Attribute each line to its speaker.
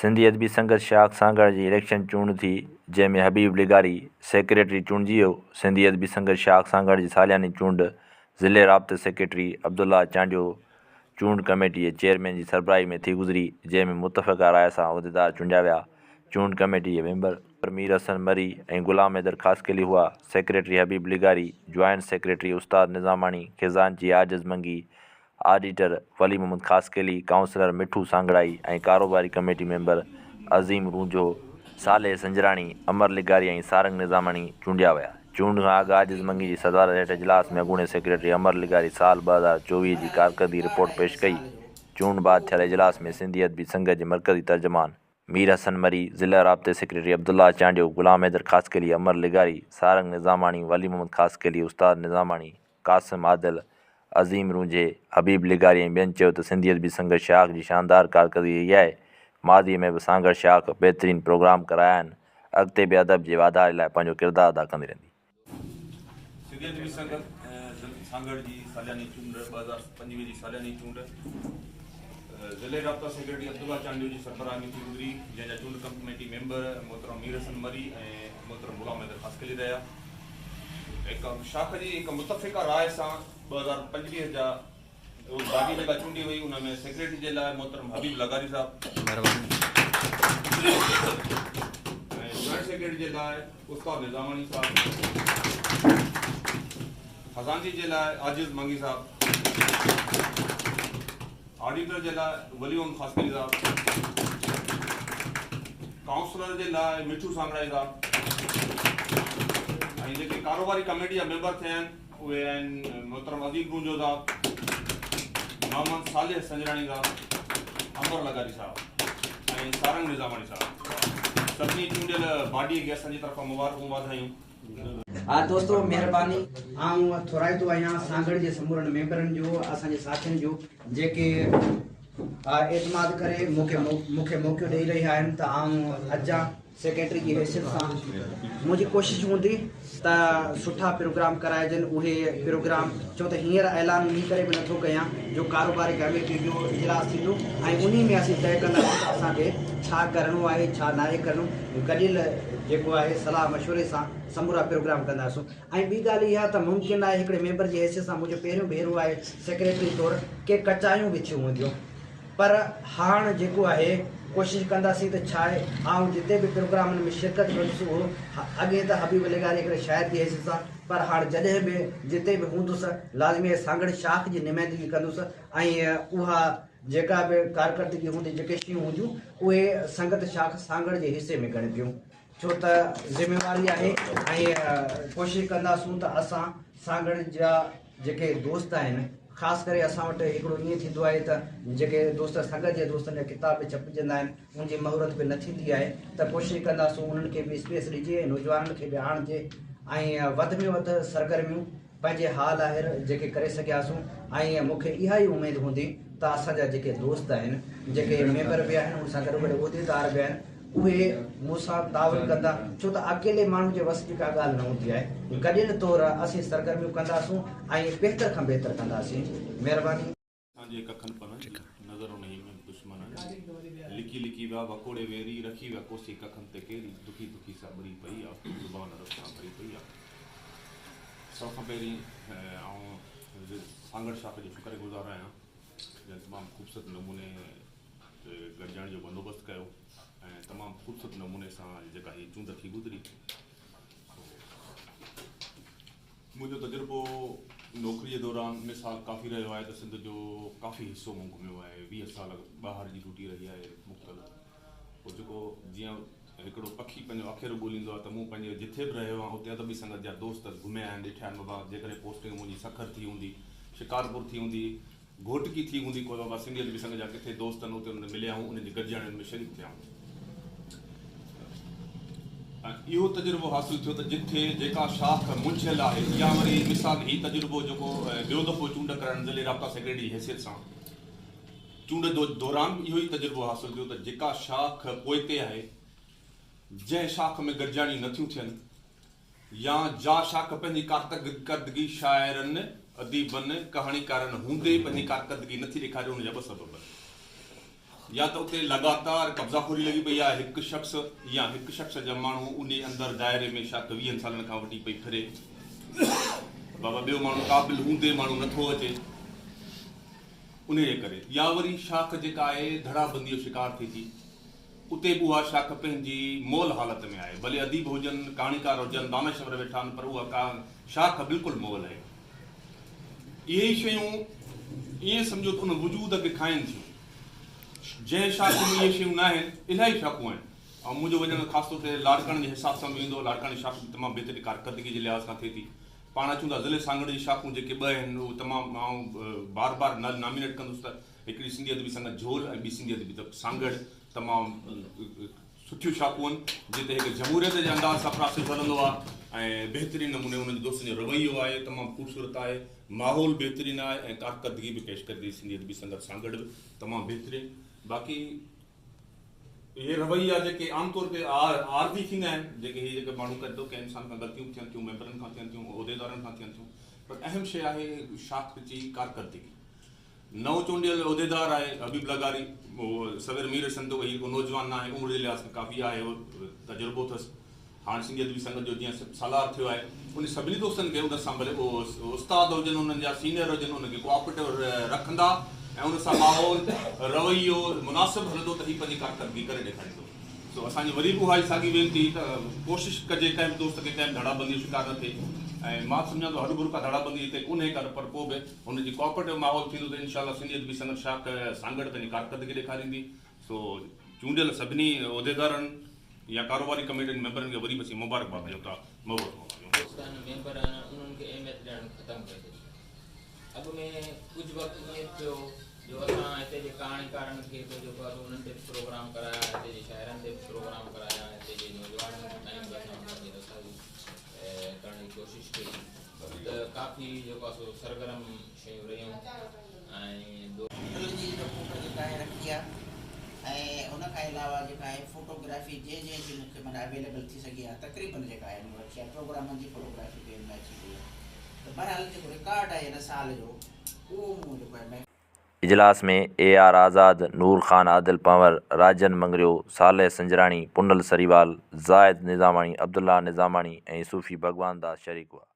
Speaker 1: سنڌي ادبي سنگت شاخ سانگهڙ جي اليڪشن چونڊ ٿي، جنهن ۾ حبيب لغاري سيڪريٽري چونڊجي ويو. سنڌي ادبي سنگت شاخ سانگهڙ جي سالياني چونڊ ضلعي رابطي سيڪريٽري عبدالله چانڊيو چونڊ ڪميٽي جي چيئرمين جي سربراهي ۾ ٿي گذري، جنهن ۾ متفقه راء سان عهديدار چونڊيا ويا. چونڊ ڪميٽي جي ميمبر مير حسن مري ۽ غلام حيدر خاصخيلي هئا. سيڪريٽري حبيب لغاري، جوائنٽ سيڪريٽري استاد نظاماڻي، خزانچي عاجز منگي، آڊيٽر ولي محمد خاصخيلي، ڪائونسلر مٺو سانگهڙائي ۽ ڪاروباري ڪميٽي ميمبر عظيم رونجهو، صالح سنجراڻي، امر لغاري ۽ سارنگ نظاماڻي چونڊيا ويا. چونڊ کان اڳ عاجز منگي جي صدارت هيٺ اجلاس ۾ اڳوڻي سيڪريٽري امر لغاري سال 2024 جي ڪارڪردگي رپورٽ پيش ڪئي. چونڊ بعد ٿيل اجلاس ۾ سنڌي ادبي سنگت جي مرڪزي ترجمان مير حسن مري، ضلع رابطي سيڪريٽري عبدالله چانڊيو، غلام حيدر خاصخيلي، امر لغاري، سارنگ نظاماڻي، ولي محمد خاصخيلي، استاد نظاماڻي، قاسم عادل، عظيم رونجهي، حبيب لغاري ۽ ٻين چيو ته سنڌي ادبي سنگت شاخ جي شاندار ڪارڪردگي رهي آهي، ماضي ۾ به سانگهڙ شاخ بهترين پروگرام ڪرايا آهن، اڳتي به ادب جي واڌاري لاء پنهنجو ڪردار ادا ڪندي رهندي.
Speaker 2: سنڌي ادبي سنگت سانگهڙ جي سالياني چونڊ 2025 جي سالياني چونڊ ضلعي رابطا سيڪريٽري عبدالله چانڊيو جي سربراهي ۾ ٿي گذري، جنهن جا چونڊ ڪميٽي ميمبر محترم مير حسن مري ۽ محترم غلام حيدر خاصخيلي رهيا. هڪ شاخ جي هڪ متفقه راء سان 2025 جا باڊي جيڪا چونڊي وئي ان ۾ سيڪريٽري جي لاء محترم حبيب لغاري صاحب ۽ جوائنٽ سيڪريٽري جي لاء استاد نظاماڻي صاحب، خزانچي جي لاء عاجز منگي صاحب، آڊيٽر جي لاء ولي محمد خاصخيلي صاحب، ڪائونسلر جي لاء مٺو سانگڙائي صاحب ۽ جيڪي ڪاروباري ڪميٽي جا ميمبر ٿيا آهن اهي آهن محترم عظيم رونجهو صاحب، محمد صالح سنجراڻي صاحب، امر لغاري صاحب ۽ سارنگ نظاماڻي صاحب. سڀني چونڊيل باڊي کي اسان جي طرفان مبارڪون واڌايون.
Speaker 3: ها دوستو مهرباني. آئون ٿورائتو آهيان سانگهڙ جي سمورن ميمبرن جو اسان جي ساٿين جو جيڪي اعتماد ڪري مون کي موقعو ڏئي رهيا آهن ته آئون اچان سيڪريٽري جي حيثيت سان منهنجي ڪوشش هوندي ته سٺا پروگرام ڪرائجن اهي پروگرام ڇو ته هينئر اعلان انهي ڪري به نٿو ڪيان جو ڪاروباري ڪميٽي جو اجلاس ٿيندو ۽ انهي ۾ اسين طئي ڪنداسين ته اسان کي ڇا ڪرڻو آهي ڇا ناهي ڪرڻو گڏيل جيڪو آهي صلاح مشوري سان سمورا پروگرام ڪنداسون ۽ ٻي ڳالهه اها ته ممڪن آهي هڪڙي ميمبر جي حيثيت سان منهنجو پهريون ڀيرو آهي سيڪريٽري طور ڪي ڪچايون به ٿيون هونديون پر هاڻ جيڪو آهي ڪوشش ڪنداسين ته ڇا آهي آئون جتي به پروگرامن ۾ شرڪت ڪندس اهو اڳي ته حبيب لغاري هڪڙي شاعر جي حيثيت سان پر هاڻ جڏهن به جتي به هوندس لازمي آهي سانگهڙ شاخ جي نمائندگي ڪندس ۽ اها جيڪا به ڪارڪردگي هوندي جيڪي شيون هونديون اهي سنگت شاخ سانگهڙ جي حصي ۾ ڳڻبيون ڇو ته ذميواري آهي ۽ ڪوشش ڪنداسون ته اسان سانگهڙ جا جيڪي دوست آهن خاص ڪري اسان وٽ هڪڙو ائين ٿيندو آهي ته جيڪي دوست سنگت جي دوستن جا ڪتاب به ڇپجندا آهن ان جي مهورت به نه ٿيندي آهي ته ڪوشش ڪنداسون انهن کي به اسپيس ڏجي ۽ نوجوانن کي به آڻجي ۽ وڌ ۾ وڌ سرگرميون پنهنجي حال آهر جيڪي ڪري سگهياسون ۽ مون کي اها ئي اميد هوندي ته اسان جا جيڪي دوست آهن جيڪي ميمبر به آهن ان سان گڏوگڏ عهديدار به آهن اهي مون سان تعاون ڪندا ڇو ته اڪيلي ماڻهو جي وس جي ڪا ڳالهه نه هوندي آهي گڏيل طور اسين سرگرميون ڪنداسون ۽ بهتر کان بهتر ڪنداسين مهرباني.
Speaker 2: اسان جي ڪکن پنن جي نظر انهي ۾ دشمنن جي لڪي لڪي ويا وڪوڙي ويري رکي ويا ڪوسي ڪکن تي ڪيري دکي دکي سا ٻري پئي آ زبان رت سان ڀري پئي آ. سڀ کان پهرين آئون سانگهڙ شاخ جو شڪر گذار آهيان جنهن تمام خوبصورت نموني گڏجاڻي جو بندوبست ڪيو ۽ تمام خوبصورت نموني سان جيڪا هي چونڊ ٿي گذري. منهنجو تجربو نوڪري جي دوران مثال ڪافي رهيو آهي ته سنڌ جو ڪافي حصو مون گهميو آهي 20 سال ٻاهر جي ڊيوٽي رهي آهي مختلف پوء جيڪو جيئن هڪڙو پکي پنهنجو آکيرو ڳوليندو آهي ته مون پنهنجي جٿي به رهيو آهيان اتي ادبي سنگت جا دوست گهميا آهن ڏٺا آهن بابا جيڪڏهن پوسٽنگ منهنجي سکر ٿي هوندي شڪارپور ٿي هوندي گهوٽڪي ٿي هوندي ڪو بابا سنڌي ادبي سنگت جا ڪٿي دوست آهن اتي انهن مليا آهيون انهن جي گڏجاڻين ۾ شريڪ ٿيا آهيون ۽ اهو تجربو حاصل ٿيو ته جٿي جيڪا شاخ منجهيل آهي يا وري مثال هي تجربو جيڪو ٻيو دفعو چونڊ ڪرائڻ ضلعي رابطا سيڪريٽري جي حيثيت سان چونڊ دوران به اهو ئي تجربو حاصل ٿيو ته جيڪا شاخ پوئتي آهي جنهن شاخ ۾ گڏجاڻيون نٿيون ٿين يا جا شاخ پنهنجي ڪارڪردگي شاعرن، اديبن، ڪهاڻيڪارن هوندي پنهنجي ڪارڪردگي نٿي ڏيکاري ان جا ٻه سبب آهن. يا ته اتي لڳاتار قبضا خوري لڳي پئي آهي، هڪ شخص يا هڪ شخص جا ماڻهو انهي اندر دائري ۾ شاخ ويهن سالن کان وٺي پئي ڦري. بابا ٻيو ماڻهو قابل هوندي ماڻهو نٿو اچي انهي جي ڪري يا وري شاخ جيڪا آهي ڌڙابندي جو شڪار ٿئي ٿي اتي به اها شاخ پنهنجي مئل حالت ۾ آهي ڀلي اديب هجن ڪهاڻيڪار هجن دانشور ويٺا آهن پر اها ڪا شاخ بلڪل مئل آهي. اهي ئي شيون ائين سمجهو ته ان وجود کي کائن ٿيون. جنهن شاخ ۾ اهي شيون ناهن، الاهي شاخون آهن ۽ منهنجو وڃڻ خاص طور تي لاڙڪاڻي جي حساب سان به ويندو آهي. لاڙڪاڻي شاخ به تمام بهترين ڪارڪردگي جي لحاظ کان ٿئي ٿي. پاڻ اچون ٿا ضلعي سانگهڙ جي شاخون جيڪي ٻه آهن اهي تمام آئون بار بار نامينيٽ ڪندس ته هڪڙي سنڌي ادبي سنگت جهول ۽ ٻي سنڌي ادبي سانگهڙ تمام سٺيون شاخون آهن جتي هڪ جمهوريت جي انداز سان پراسيس هلندو آهي ۽ بهترين نموني انهن جي دوستن جو رويو آهي تمام خوبصورت آهي ماحول بهترين آهي ۽ ڪارڪردگي به پيش ڪري ٿي سنڌي ادبي سنگت سانگهڙ به تمام بهترين باقي اهي رويا جيڪي عام طور تي عارضي ٿيندا آهن جيڪي هي جيڪي ماڻهو ڪري ٿو ڪنهن انسان کان غلطيون به ٿين ٿيون ميمبرن کان ٿين ٿيون عهديدارن کان ٿين ٿيون پر اهم شيء آهي شاخ جي ڪارڪردگي نئون چونڊيل عهديدار آهي حبيب لغاري اهو سوير مير سنڌ هي ڪو نوجوان ناهي عمر جي لحاظ کان ڪافي آهي تجربو اٿس هاڻ سنڌي ادبي سنگت جو جيئن سالار ٿيو آهي ان سڀني دوستن کي ان سان ڀلي اهو استاد هجن انهن جا سينئر هجن ان کي ڪوآپريٽو رکندا ۽ ان سان ماحول رويو مناسب هلندو ته هي پنهنجي ڪارڪردگي ڪري ڏيکاريندو. سو اسان جي وري به اها ئي ساڳي وينتي ته ڪوشش ڪجي ڪنهن به دوست کي ڪنهن به ڌڙابندي جو شڪار نه ٿئي ۽ مان سمجهان ٿو هروڀرو ڪا ڌڙابندي هتي ڪونهي ڪا پر پوء به ان جي ڪوآپريٽو ماحول ٿيندو ته انشاء الله سنڌي ادبي سنگت شاخ سانگهڙ پنهنجي ڪارڪردگي ڏيکاريندي سو چونڊيل سڀني عهديدارن يا ڪاروباري ڪميٽين جي ميمبرن کي وري به اسين مبارڪباد ڏيون ٿا محبت مان ڏيون.
Speaker 4: دوستن ميمبرن انهن کي اهميت ڏيڻ ختم ڪري ڇڏي. اڳ ۾ ڪجهه وقت ائين ٿيو جو اسان هتي جي ڪهاڻيڪارن کي به جيڪو آهي سو انهن تي به پروگرام ڪرايا، هتي جي شاعرن تي به پروگرام ڪرايا، هتي جي نوجوانن تائين به اسان پنهنجي رسائي ڪرڻ جي ڪوشش ڪئي ته ڪافي جيڪو آهي سو سرگرم شيون رهيون ۽
Speaker 5: ٽل جي رپورٽ جيڪا آهي رکي آهي ۽ ان کان علاوه جيڪا آهي فوٽوگرافي جنهن جنهن جي مون کي معنيٰ اويليبل ٿي سگهي آهي تقريبن جيڪا آهي مون رکي آهي پروگرامن جي فوٽوگرافي به ان ۾ اچي وئي آهي ته بهرحال جيڪو رڪارڊ آهي هن سال جو اهو مون جيڪو آهي
Speaker 1: اجلاس ۾ اي آر آزاد، نور خان عادل پنهور، راجن مڱريو، صالح سنجراڻي، پنهل سريوال، زاهد نظاماڻي، عبدالله نظاماڻي ۽ صوفي ڀڳوان داس شريڪ هئا.